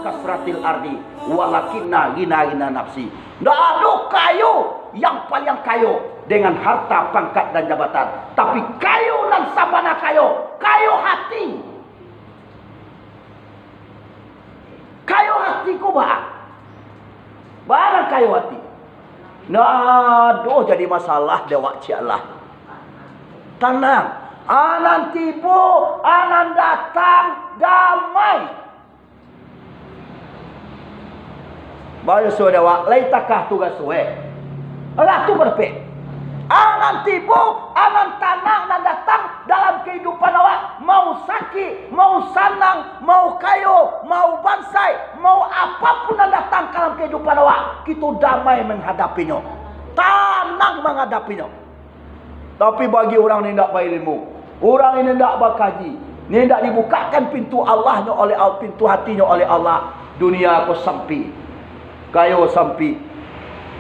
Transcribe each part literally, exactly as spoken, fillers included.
kasratil ardi, walakinna ghina ghina nafsi. Ndak ado kayo yang paliang kayo dengan harta, pangkat, dan jabatan. Tapi kayo nan sabana kayo, kayo hati. Kayo hati ko baa? Baa nan kayo hati? Ndak ado jadi masalah dek awak ciek lah. Tanang. Anan tibo, anan datang, damai. Bayo sudah awak, lai takah tu rasuah. Lah tu barapek. Anan tibo, anan tanang nan datang dalam kahidupan awak. Mau sakik, mau sanang, mau kayo, mau bansaik, mau apapun nan datang dalam kahidupan awak, kito damai manghadapinyo. Tanang manghadapinyo. Tapi bagi urang nan indak bailmu, urang nan indak bakaji, nan indak dibukakan pintu Allahnyo oleh Al-, pintu hatinyo oleh Allah, dunia ko sampik, kayo sampik,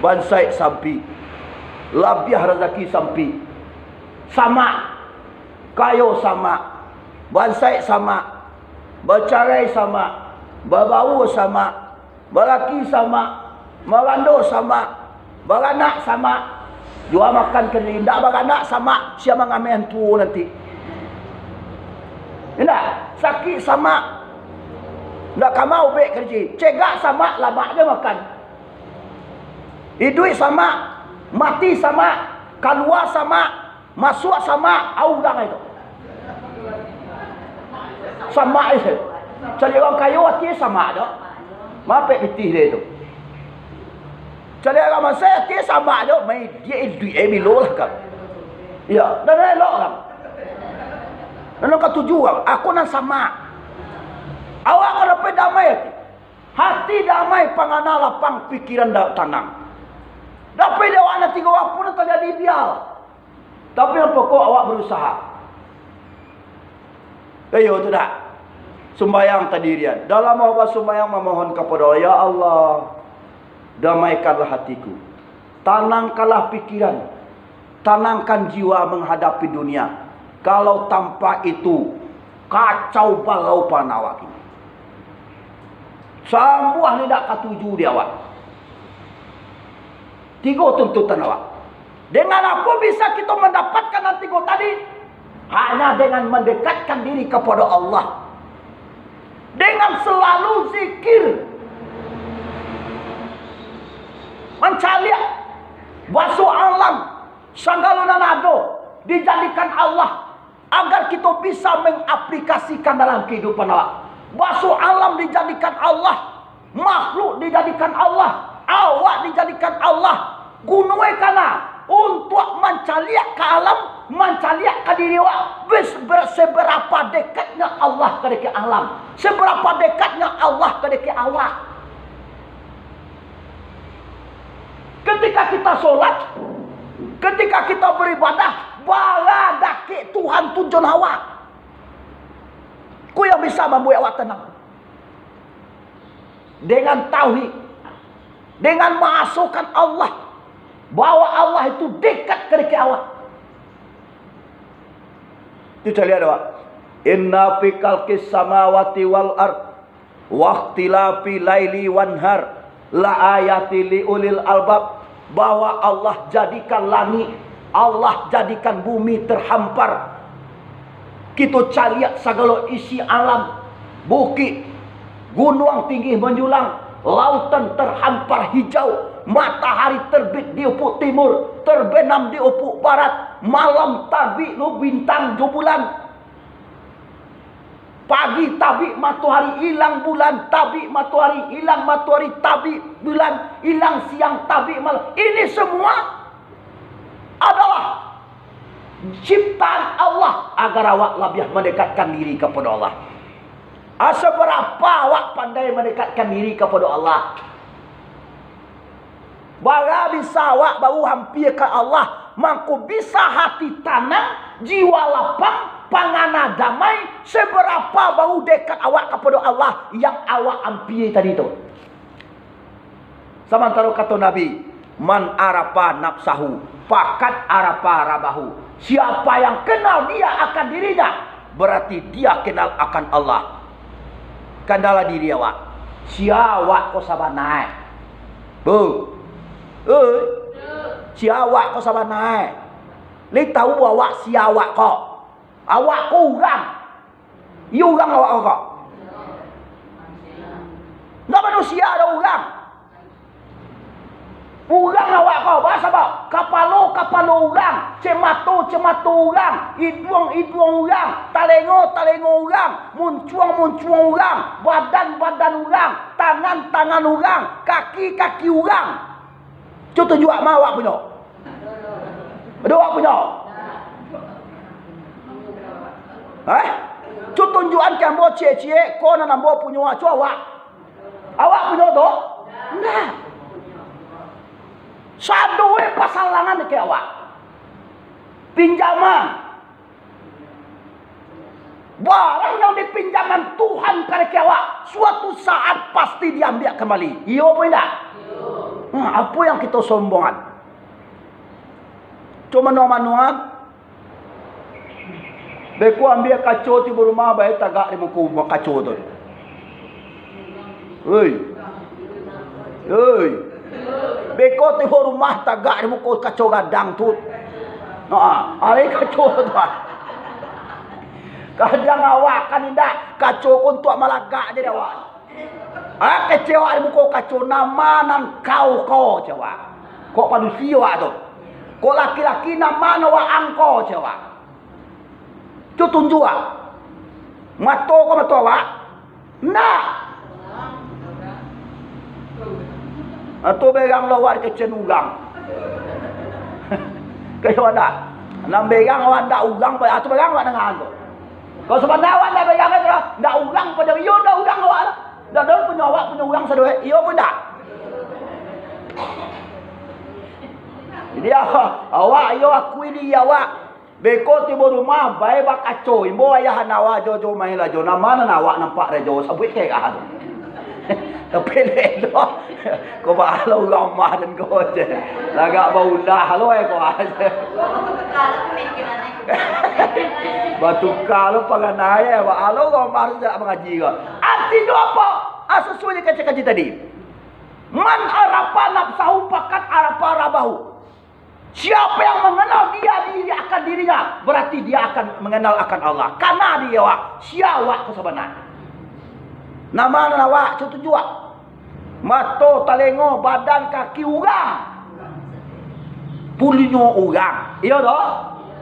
bansaik sampik, labiah razaki sampik, samak, kayo samak, bansaik samak, bacarai samak, babaua samak, balaki samak, marando samak, baranak samak. Jua makan kini, indak baranak samak, sia mangameh tuo nanti. Indak, sakik samak. Indak ka ma ubek kini, cegak samak, lamak je makan. Iduik samak, mati samak, kalua samak, masuak samak, urang itu. Samak itu. Cari urang kayo hati samak tu. Mapek pitih dia itu. Cari urang bansaik hati samak tu, mai dia iduik, eh, bilo lah kan. Ya, dan elok kan. Dan katuju kan, aku nan samak. Awak ka dapek damai hati. Hati damai, pangana lapang, pikiran da-, tanang. Dapek dek awak nan tigo apo nan tajadi bialah. Tapi nan pokok awak barusaha. Iyo tu dak? Sumbayang tadirian. Dalam awak basumbayang mamohon kapado Allah, "Ya Allah, damaikanlah hatiku. Tanangkanlah pikiran. Tanangkan jiwa manghadapi dunia. Kalau tanpa itu, kacau balau panawak ini." Sambuah ni dak katuju di awak. Tigo tuntutan awak. Dengan apo bisa kito mandapatkan nan tigo tadi? Hanya dengan mandekatkan diri kapado Allah. Dengan salalu zikir. Mancaliak baso alam, sagalo nan ado dijadikan Allah. Agar kito bisa mengaplikasikan dalam kahidupan awak. Baso alam dijadikan Allah, makhluk dijadikan Allah, awak dijadikan Allah. Gunoe kana untuak mancaliak ka alam, mancaliak ka diri awak, bes-, ber-, seberapa dekatnya Allah ka dek alam, seberapa dekatnya Allah ka dek awak. Ketika kita sholat, ketika kita beribadah, bara dakek Tuhan tu jo awak. Ko yang bisa mambuek awak tenang. Dengan tauhid, dengan maasokan Allah, bahwa Allah itu dekat ka dakek awak. Tu caliak awak. Inna fi khalqis samawati wal ard, "Wakhtilafi laili wanhar la ayati li ulil albab," bahwa Allah jadikan langik, Allah jadikan bumi terhampar. Kito caliak sagalo isi alam, bukik, gunuang tinggi manjulang, lautan terhampar hijau, matahari terbit di ufuk timur, terbenam di ufuk barat, malam tabik lo bintang jo bulan. Pagi tabik matoari, ilang bulan, tabik matoari, ilang matoari, tabik bulan, ilang siang, tabik malam. Ini semua adalah ciptaan Allah agar awak labiah mandekatkan diri kapado Allah. Ah, sabarapa awak pandai mandekatkan diri kapado Allah, bara bisa awak baru hampia ka Allah, mangko bisa hati tanang, jiwa lapang, pangana damai, sabarapa baru dekat awak kapado Allah yang awak ampia tadi tu. Samantaro kato Nabi, "Man arafa nafsahu, fakat arafa rabbahu." Siapa yang kenal dia akan dirinya, berarti dia kenal akan Allah. Kanallah diri awak. Sia awak ko sabana e? Bu. Oi. Sia awak ko sabana e? Lai tahu awak sia awak ko? Awak ko urang. Iyo urang awak ko. Ndak manusia doh urang. Urang awak ko, baa sabab? Kapalo-kapalo urang, cek mato-cek mato urang, iduang-iduang urang, talengo-talengo urang, muncuang-muncuang urang, badan-badan urang, tangan-tangan urang, kaki-kaki urang. Cubo tunjuak ma awak punyo. Ado awak punyo? Eh? Cubo tunjuakan ka ambo ciek-ciek, ko nan ambo punyo, cubo awak. Awak punyo tu? Nah. Sado e pasalangan ka awak. Pinjaman. Barang yang dipinjaman Tuhan ka awak, suatu saat pasti diambiak kambali. Iyo apo indak? Nah, apo yang kito sombongan? Cuma manuang-manuang, beko ambiak kaco tibo rumah, bae tagak di muko rumah kaco tu. Hei. Hei. Beko tibo rumah tagak di muko kaco gadang tu. Ha, ari kaco tu. Kadang awak kan indak, kaco ko untuak malagak je dek awak. Ah, kecek awak di muko kaco, nama nan kau ko, cek awak. Kok padusi awak tu? Kok laki-laki, nama nan waang ko, cek awak. Tu tunjuak. Mato ko mato awak? Ndak. Atau berang lo awak dikecek urang. Kayo ndak? Nan berang awak ndak urang, atau berang awak dengan tu. Kalau sabana awak ndak berang tu lah, ndak urang pado iyo, ndak urang awak lah. Ndak ado punyo awak, punyo urang sado, eh. Iyo pun ndak? Jadi, awak, awak iyo akui diri awak. Beko tibo rumah, bae bakaco, imbau ayah anawa jo, jo main lah jo. Nama nan awak nampak dek jo, sabuik kek ah tu. Tapi lek tu, ko baa lo urang rumah den ko je. Lagak baulah lo eh ko ah je. Batuka lo panganai eh, baa lo urang rumah tu jak mangaji ko. Artinyo apo? Ah, sasuai jo kaji-kaji tadi. Man arafa nafsahu fakat arafa rabbahu. Siapa yang mengenal dia diri akan dirinya, berarti dia akan mengenal akan Allah. Kana diri awak, sia awak ko sabananyo. Nama nan awak, cubo tunjuak. Mato, talingo, badan, kaki urang. Punyo urang. Iyo doh?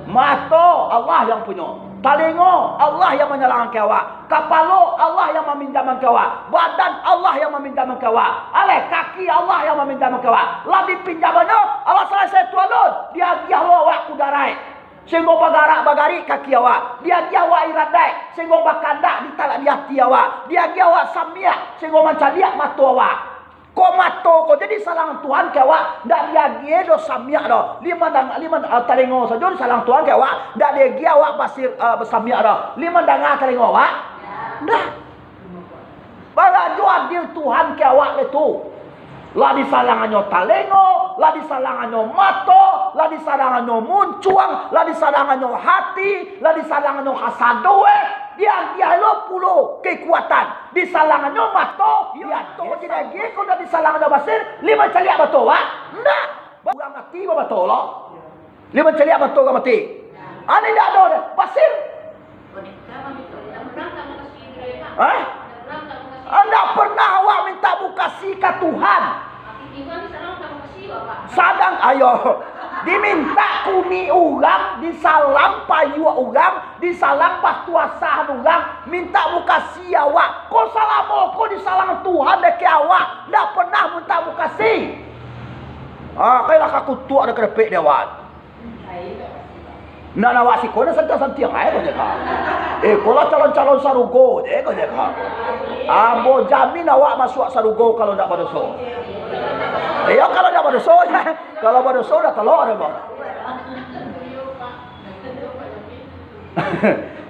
Mato, Allah yang punyo. Talingo, Allah yang manyalangankan awak. Kapalo, Allah yang maminjaman ka awak. Badan, Allah yang maminjaman ka awak. Aleh, kaki, Allah yang maminjaman ka awak. Lah dipinjamannyo, alah salasai tu alun, diagiah lo awak kudaraik, sahinggo bagarak-bagarik kaki awak. Diagiah awak iradaik, sahinggo bakandak ditalak di ati awak. Diagiah awak samiak, sahinggo mancaliak mato awak. Kok mato ko jadi salangan Tuhan ka awak, ndak diagiah doh samiak doh. Lai mandanga, lai man-, ah, talingo sajo disalangan Tuhan ka awak, ndak diagiah awak basir, ah, basamiak doh. Lai mandanga talingo awak? Ndak. Barajo adil Tuhan ka awak lai tu. Lah disalangannyo talingo, lah disalangannyo mato, lah disalangannyo muncuang, lah disalangannyo hati, lah disalangannyo kasado, eh. Diagiah lo pulo kekuatan. Disalangannyo mato, iyo mato jadi agiah ko ndak disalangannyo basir, lai mancaliak mato awak? Ndak. Urang mati bamato lo. Lai mancaliak mato urang mati? Ane ndak ado deh. Basir. Hah? Ndak pernah awak minta mukasuik ka Tuhan. Sadang, ayo, diminta kunik urang, disalang payuak urang, disalang batu asahan urang, minta mukasuik awak. Ko salamo ko disalang Tuhan dek awak, ndak pernah minta mukasuik. Ah, kailah ka kutuak dek kerepek dewan. Nan awak siko ni santiang-santiang ai ko je ka. Eh, ko lah calon-calon sarugo je ko je ka. Ambo jamin awak masuak sarugo kalau ndak badoso. Iyo, kalau ndak badoso, kalau badoso dah talok deh, Bang.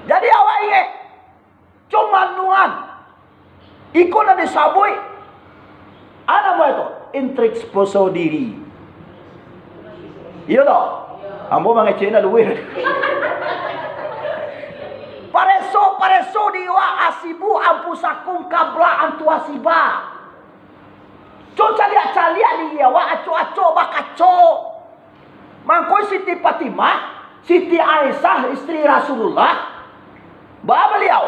Jadi awak ingek, cuman nuan. Iko nan disabuik, a namo itu? Introspeksi diri. Iyo toh? Ambo mangecek nak duit. Pareso Pareso diri awak, hasibu anfusakum qabla an tuhasiba. Co caliak-caliak diri awak, acok-acok bakaco. Mangko Siti Fatimah, Siti Aisyah, istri Rasulullah, ba baliau,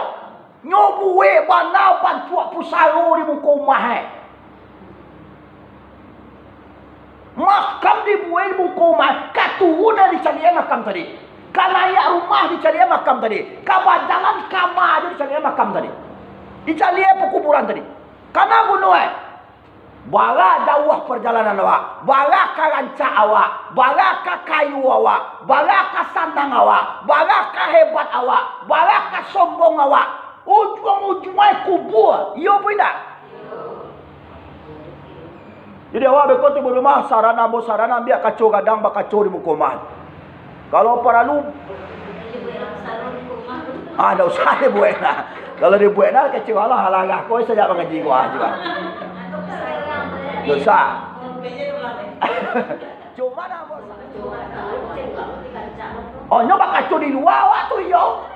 nyo buek bana bantuak pusaro di muko umah, eh. Makam dibuek di muko umah, ka turun dicaliak makam tadi. Ka naiak rumah dicaliak makam tadi. Ka bajalan kama jo dicaliak makam tadi. Dicaliak pakuburan tadi. Kana guno, eh? Bara jauah parjalanan awak, bara ka rancak awak, bara ka kayo awak, bara ka sanang awak, bara ka hebat awak, bara ka sombong awak. Ujuang-ujuang ai kubua, iyo apo indak? Jadi awak beko tibo di rumah, sarana ambo sarana, ambiak kaco gadang bakaco di muko umah. Kalau paralu, ah, ndak usah dibuek nah. Kalau dibuek nah, kecil Allah, alah, ko sajak mangaji ko, ah, jiwa. Dosa. Cuma dah, bos. Oh, nyo bakaco di lua awak tu, iyo.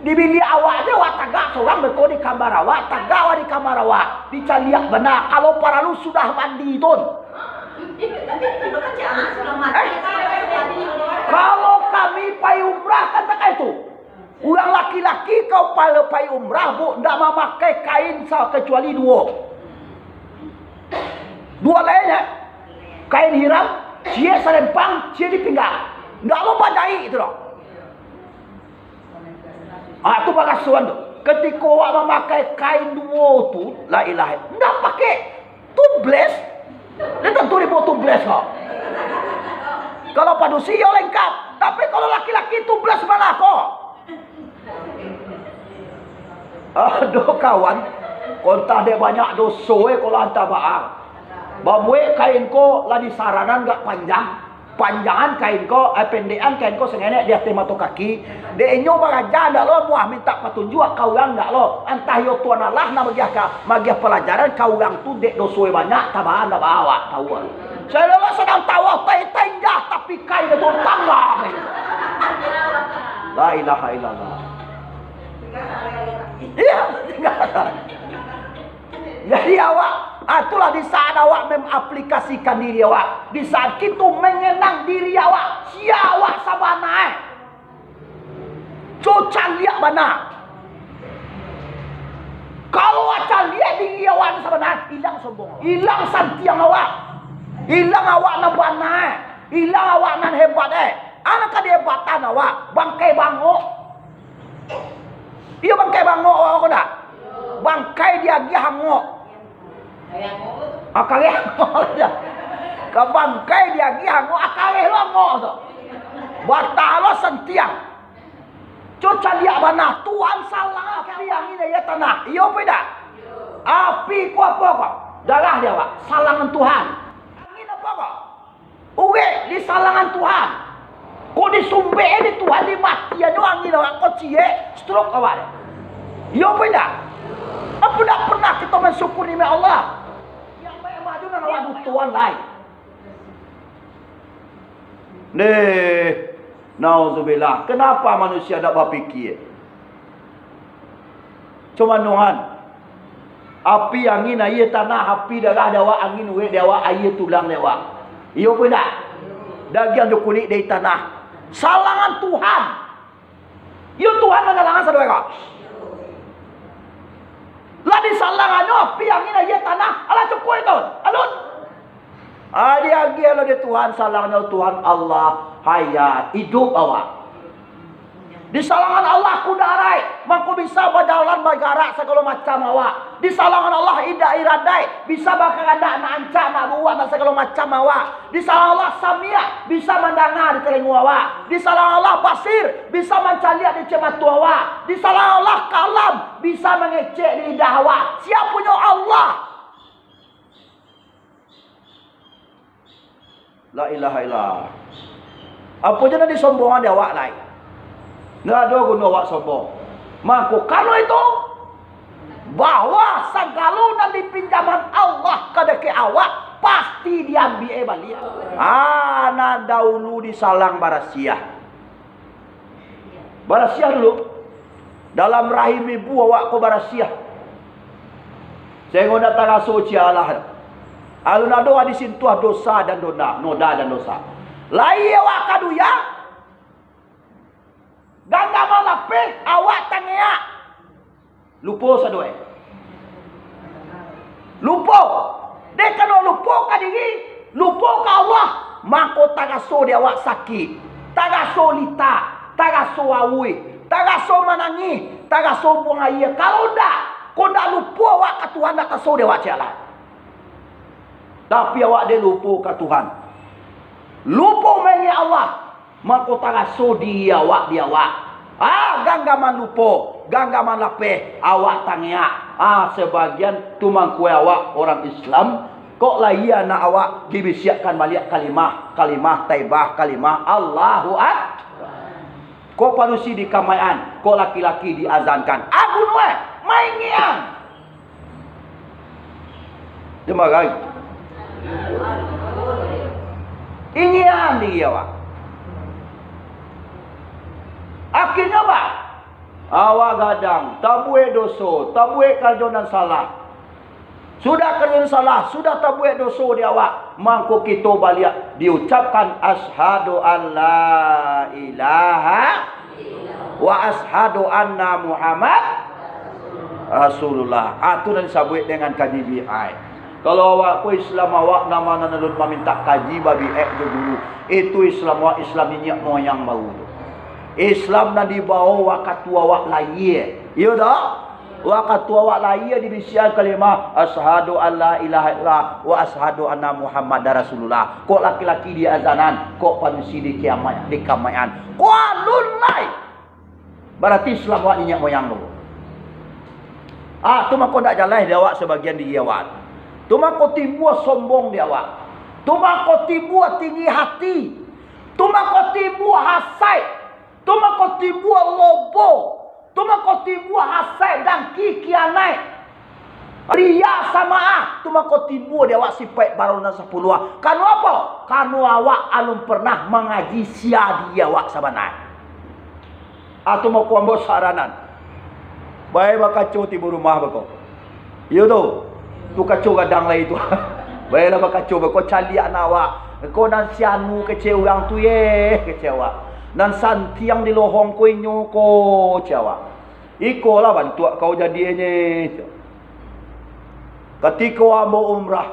Di biliak awak je, awak tagak sorang, beko di kamar awak, tagak awak di kamar awak, dicaliak bana, kalau paralu sudah mandi tun. Eh, kalau kami pai umrah kan tak kaitu. Urang laki-laki kalau pai umrah, bu, ndak mamakai kain sa-, kecuali duo. Duo lai nyo, kain hiram, ciek salempang, ciek di pinggang. Ndak lo bajaik tu doh. Ah, tu barasoan tu. Katiko awak mamakai kain duo tu, la ilaha, ndak pakai tubeless. Ndak tantu dibaok tubeless ko. Kalau padusi, iyo lengkap. Tapi kalau laki-laki, tubeless malah ko. Aduh, kawan. Ko antah dek banyak doso, eh, ko lah antah baa. Babuek kain ko lah di saranan agak panjang. Panjangan kain ko, eh, pendekan kain ko sangenek di ateh mato kaki. Dek inyo baraja ndak lo, muah mintak patunjuak ka urang ndak lo. Antah iyo Tuhan Allah nan magiah ka, magiah palajaran ka urang tu dek doso banyak, tabaa ndak baa awak tau. Salah sadang tawa, tai-tai indah, tapi kain tu tangga. La ilaha illallah. Iya, tinggal. Jadi awak, ah, itulah di saat awak mengaplikasikan diri awak, di saat kito mengenang diri awak, sia awak sabana, eh. Co caliak bana. Kalau awak caliak diri awak tu sabana, ilang sombong awak, ilang santiang awak, ilang awak nan bana, eh. Ilang awak nan hebat, eh. Anak ka dihebatan awak, bangkai bangok. Iyo, bangkai bangok awak ko ndak? Bangkai diagiah angok. Ah, kareh angok lah. Ka bangkai diagiah angok, ah, kareh lo angok tu. Batalo santiang. Co caliak bana, Tuhan salang api angin aia tanah. Iyo apo indak? Api ko apo ko? Darah di awak, salangan Tuhan. Angin apo ko? Urek di salangan Tuhan. Ko disumbek di Tuhan, dimatian jo angin awak ko ciek, stroke awak deh. Iyo apo indak? Apo indak pernah kito mansyukuri nikmat Allah? Yang banyak maju nan awak butuhan lai. Neh, nauzubillah. Kenapa manusia dak bapikia? Cuman Tuhan, api, angin, aia, tanah, api darah di awak, angin urek di awak, aia tulang di awak. Iyo apo indak? Dagiang jo kulik dari tanah. Salangan Tuhan. Iyo Tuhan nan salangan sadonyo ko. Lah disalangannyo api, angin, aia, tanah. Alah cukuik tu. Alun. Ah, diagiah lo dek Tuhan, salangnyo Tuhan Allah, hayat, iduik awak. Di salangan Allah kudarat, mangko bisa bajalan, bagarak sagalo macam awak. Di salangan Allah indak iradat, bisa bakahandak nak rancak, nak buruak, nak sagalo macam awak. Di salangan Allah samiak, bisa mandanga di talingo awak. Di salangan Allah basir, bisa mancaliak di cek mato awak. Di salangan Allah kalam, bisa mangecek di lidah awak. Sia punyo Allah? La ilaha illallah. Apo je nan disombongan di awak lai? Ndak ado guno awak sombong. Mangko karano itu, bahwa sagalo nan dipinjaman Allah ka dek awak, pasti diambiak baliak. Ah, nan daulu disalang barasiah. Barasiah dulu. Dalam rahim ibu awak ko barasiah. Sainggo ndak taraso ciek alah. Alun ado di situ dosa dan dona, noda dan dosa. Lai awak ka duya, ganggaman lapeh, awak tangeak. Lupo sadoe. Lupo. Dek karano lupo ka diri, lupo ka Allah, mako taraso di awak sakik, taraso litak, taraso auih, taraso manangih, taraso buang aia. Kalau ndak, ko ndak lupo awak ka Tuhan, ndak taraso di awak ciek alah. Tapi awak dek lupo ka Tuhan, lupo maingek Allah, mako taraso di awak, di awak. Ah, ganggaman lupo, ganggaman lapeh, awak tangeak. Ah, sabagian tumangkue awak urang Islam, kok lai anak awak dibisiakkan baliak kalimah, kalimah taibah, kalimah Allahu Akbar. Kok padusi di kamaian, kok laki-laki diazankan. Agun weh, maingean. Dia marai. Ingian diri awak. Akhirnyo, bah, awak gadang, tabuek doso, tabuek karajo nan salah. Sudah karajo nan salah, sudah tabuek doso di awak, mangko kito baliak diucapkan, "Asyhadu an la ilaha wa asyhadu anna Muhammad Rasulullah." Ah, tu nan disabuik dengan kaji bi'ai. Kalau awak ko Islam awak, nan ma nan alun mamintak kaji babi'ek jo guru, itu Islam awak Islam niniak moyang baru tu. Islam nan dibawo wakatu awak lahia. Iyo dak? Wakatu awak lahia dibisiakan kalimah, "Asyhadu an la ilaha illallah wa asyhadu anna Muhammadar Rasulullah." Kok laki-laki diazanan, kok padusi di kiamaik, di kamaian. Kok alun lai. Bararti Islam awak niniak moyang tu. Ah, tu mako ndak jaleh di awak sabagian diri awak. Tu mako timbua sombong di awak. Tu mako timbua tinggi hati. Tu mako timbua hasaik. Tu mako timbua lobo. Tu mako timbua hasaik, dangki, kianaik. Riya, samaah, tu mako timbua di awak sipaik baru nan sapuluah. Kano apo? Kano awak alun pernah mangaji sia diri awak sabana. Atau mako ambo saranan. Bae bakaco tibo rumah bako. Iyo tu. Tu kaco gadang lai tu. Bae lah bakaco bako caliak anak awak. Ko nan si anu kecek urang tu ye, kecek awak. Nan santiang di lohong ko inyo ko, kecek awak. Ikolah bantuak kau jadiannya. Katiko ambo umrah,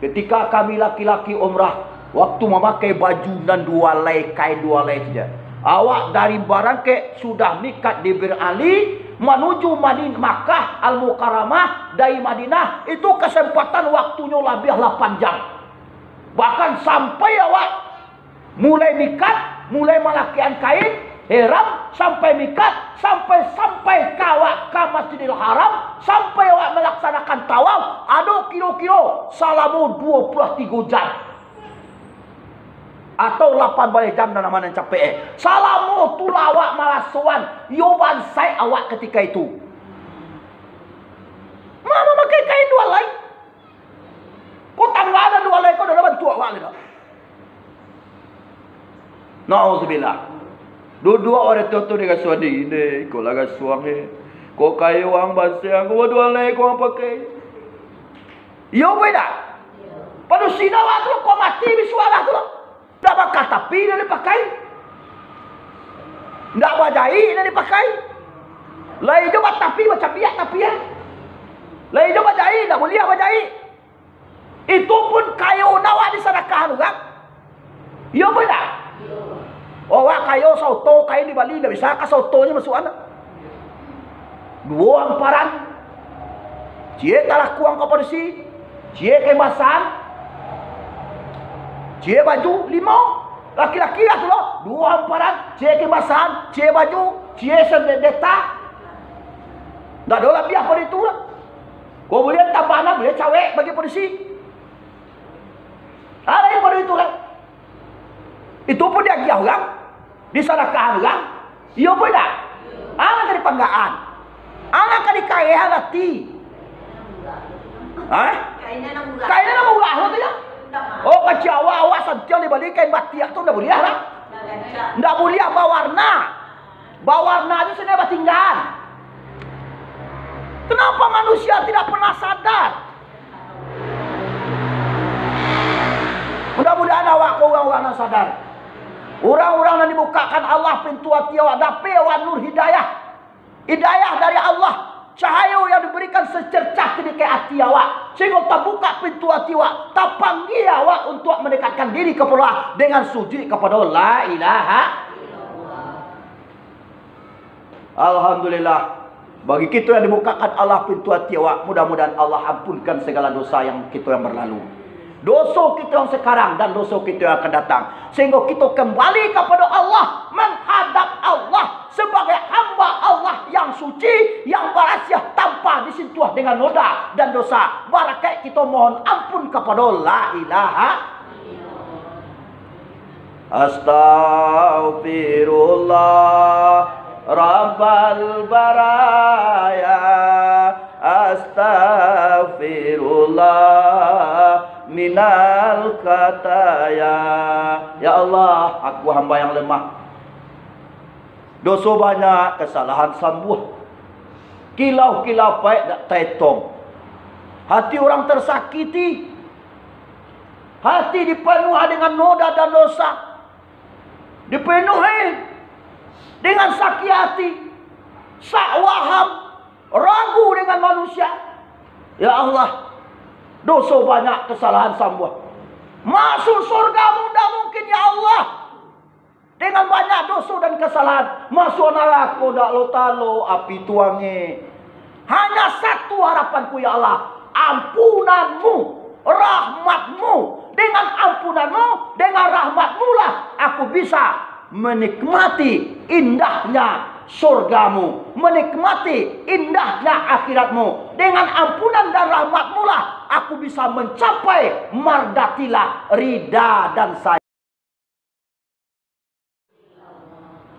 katiko kami laki-laki umrah, waktu mamakai baju nan duo alai, kain duo alai sajo. Awak dari barangkek sudah mikat di Bir Ali, manuju Madin-, Makkah Al-Mukarramah dari Madinah, itu kasempatan waktunyo labiah lapan jam. Bahkan sampai awak Mulai mikat, mulai malakekan kain ihram, sampai mikat, sampai, sampai ka awak ka Masjidil Haram, sampai awak malaksanakan tawaf, ado kiro-kiro salamo duo puluah tigo jam. Atau lapan baleh jam nan aman nan capek, eh. Salamo tu lah awak marasoan, iyo bansaik awak katiko itu. Ma-, mamakai kain duo alai. Ko tangga nan duo alai ko dah bantuak awak lai dah. Nauzubillah. Duduak urang tuo tu dikasuahan diri, iko lah kasuahan, eh. Ko kayo ang basiang, ko duo alai ko ang pakai. Iyo, buliah dak? Padusi awak tu, ko mati bisuak lah tu. Ndak bakah tapi nan dipakai. Ndak bajaik nan dipakai. Lai jo batapi, bacabiak tapi, eh. Lai jo bajaik, ndak buliah bajaik. Itu pun kayo nan awak disadakahan urang. Iyo pun ndak? Awak kayo saoto kain dibali, ndak bisa ka saotonyo masuakan. Duo amparan. Ciek talakuang ka padusi. Ciek kain basahan. Ciek baju, limo. Laki-laki lah tu lo. Duo amparan. Ciek kain basahan. Ciek baju. Ciek sandeta. Ndak ado labiah pado itu lah. Kok buliah tambah nan, buliah cawek bagi padusi. Alai pado itu lah. Itu pun diagiah urang, disadakahan urang. Iyo pun indak? Alah ka dipanggaan. Alah ka dikarehan ati. Hah? Kain nan murah. Kain nan murah lo tu yo. Oh, kecek awak, awak santiang dibali kain batiak tu ndak buliah lah. Ndak buliah bawarna. Bawarna tu sajo ndak batinggaan. Manusia tidak pernah sadar. Mudah-mudahan awak ko urang-urang nan sadar. Urang-urang nan dibukakan Allah pintu ati awak, dapek awak nur hidayah. Hidayah dari Allah, cahayo yang diberikan secercah kadikek ati awak, sehinggo tabuka pintu ati awak, tapanggia awak untuak mandekatkan diri kapado Allah dengan sujuik kapado la ilaha. Alhamdulillah, bagi kito yang dibukakan Allah pintu ati awak, mudah-mudahan Allah ampunkan segala dosa yang kito yang berlalu, doso kito yang sekarang, dan doso kito yang akan datang, sehinggo kito kembali kapado Allah, menghadap Allah sebagai hamba Allah yang suci, yang barasiah, tanpa disintuah dengan noda dan dosa. Barakaik kito mohon ampun kapado la ilaha. Astaghfirullah Rabbal baraya, astaghfirullah minal khataya. Ya Allah, aku hamba yang lemah. Doso banyak, kesalahan sambuah. Kilau-kilau paik dak taetong. Hati urang tersakiti. Hati dipanuah dengan noda dan dosa. Dipanuahi dengan sakik hati, sak waham, ragu dengan manusia. Ya Allah, doso banyak, kesalahan sambuah. Masuk surga-Mu ndak mungkin, ya Allah, dengan banyak doso dan kesalahan. Masuk narako ndak lo talo, api tuangnyo. Hanya satu harapanku, ya Allah, ampunan-Mu, rahmat-Mu. Dengan ampunan-Mu, dengan rahmat-Mu lah aku bisa menikmati indahnya surga-Mu, menikmati indahnya akhirat-Mu. Dengan ampunan dan rahmat-Mu lah aku bisa mencapai mardatilah, rida dan sayang.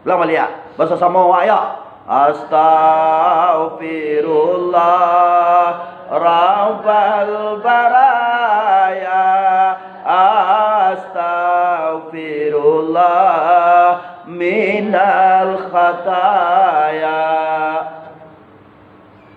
Ulang baliak, basamo-samo awak yo. Astaghfirullah Rabbal baraya, astaghfirullah minal khataya.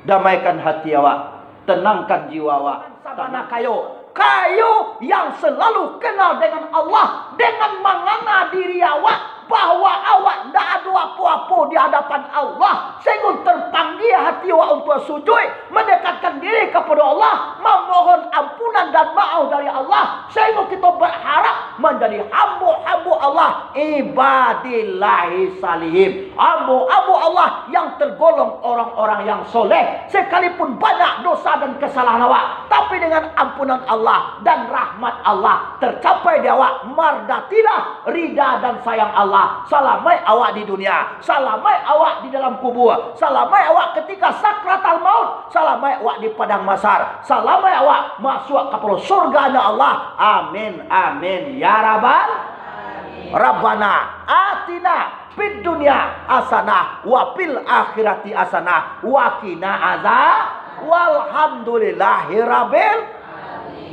Damaikan hati awak, tenangkan jiwa awak. Sabana kayo, kayo yang selalu kenal dengan Allah, dengan mangana diri awak, bahwa awak ndak ado apo-apo di hadapan Allah, sehinggo terpanggia hati awak untuak sujuik, mendekatkan diri kepada Allah, memohon ampunan dan maaf dari Allah, sehinggo kita berharap menjadi hamba-hamba Allah, ibadillahi salihin, hamba-hamba Allah yang tergolong orang-orang yang soleh, sekalipun banyak dosa dan kesalahan awak, tapi dengan ampunan Allah dan rahmat Allah tercapai di awak mardatilah, rida dan sayang Allah. Salamaik awak di dunia, salamaik awak di dalam kubur, salamaik awak ketika sakratal maut, salamaik awak di padang mahsyar, salamaik awak masuak ka surganya Allah. Amin, amin, ya Rabbal. Rabbana atina fid dunya hasanah wa fil akhirati hasanah wa qina azab. Walhamdulillahi rabbil.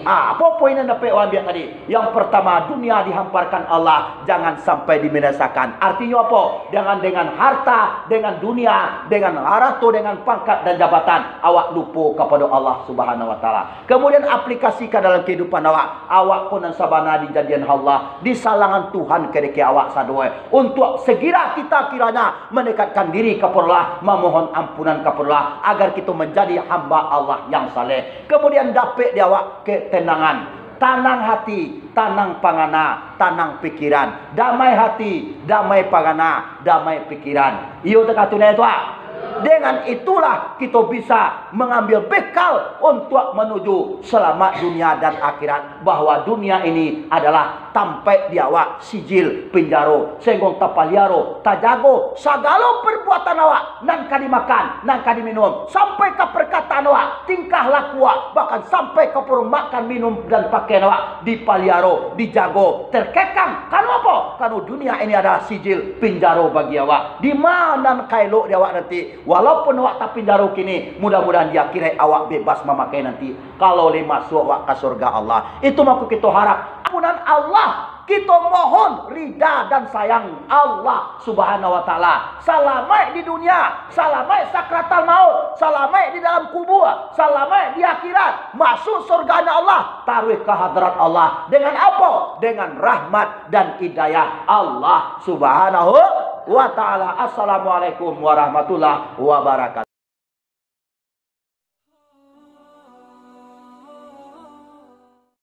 Ah, apo poin yang dapek awak ambiak tadi? Yang pertama, dunia dihamparkan Allah, jangan sampai dibinasakan. Artinyo apo? Jangan dengan harta, dengan dunia, dengan harato, dengan pangkat dan jabatan, awak lupo kapado Allah Subhanahu wa Taala. Kemudian aplikasikan dalam kehidupan awak. Awak ko nan sabana dijadian Allah, disalangan Tuhan kadeke awak sadoe. Untuak segera kita kiranya mendekatkan diri ka Allah, memohon ampunan ka Allah, agar kita menjadi hamba Allah yang saleh. Kemudian dapek di awak ketenangan. Tanang hati, tanang pangana, tanang pikiran. Damai hati, damai pangana, damai pikiran. Iyo takah tu, Tuak? Dengan itulah kita bisa mengambil bekal untuk menuju selamat dunia dan akhirat, bahwa dunia ini adalah tampek di awak sijil pinjaro, sehinggo tapaliaro, tajago sagalo perbuatan awak, nan ka dimakan, nan ka diminum, sampai ka perkataan awak, tingkah laku awak, bahkan sampai ka makan, minum, dan pakaian awak dipaliaro, dijago, terkekang. Karano apo? Karano dunia ini adalah sijil pinjaro bagi awak. Di ma nan ka elok di awak nanti? Walaupun awak tapinjaro kini, mudah-mudahan di akhirat awak bebas mamakai nanti, kalau lai masuak awak ka surga Allah. Itu mako kito harap. Ampunan Allah Kita mohon rida dan sayang Allah Subhanahu wa Ta'ala. Salamaik di dunia, salamaik sakratal maut, salamaik di dalam kubur, salamaik di akhirat, masuk surga Allah, taruih ka hadrat Allah. Dengan apa? Dengan rahmat dan hidayah Allah Subhanahu wa Ta'ala. Assalamualaikum warahmatullahi wabarakatuh.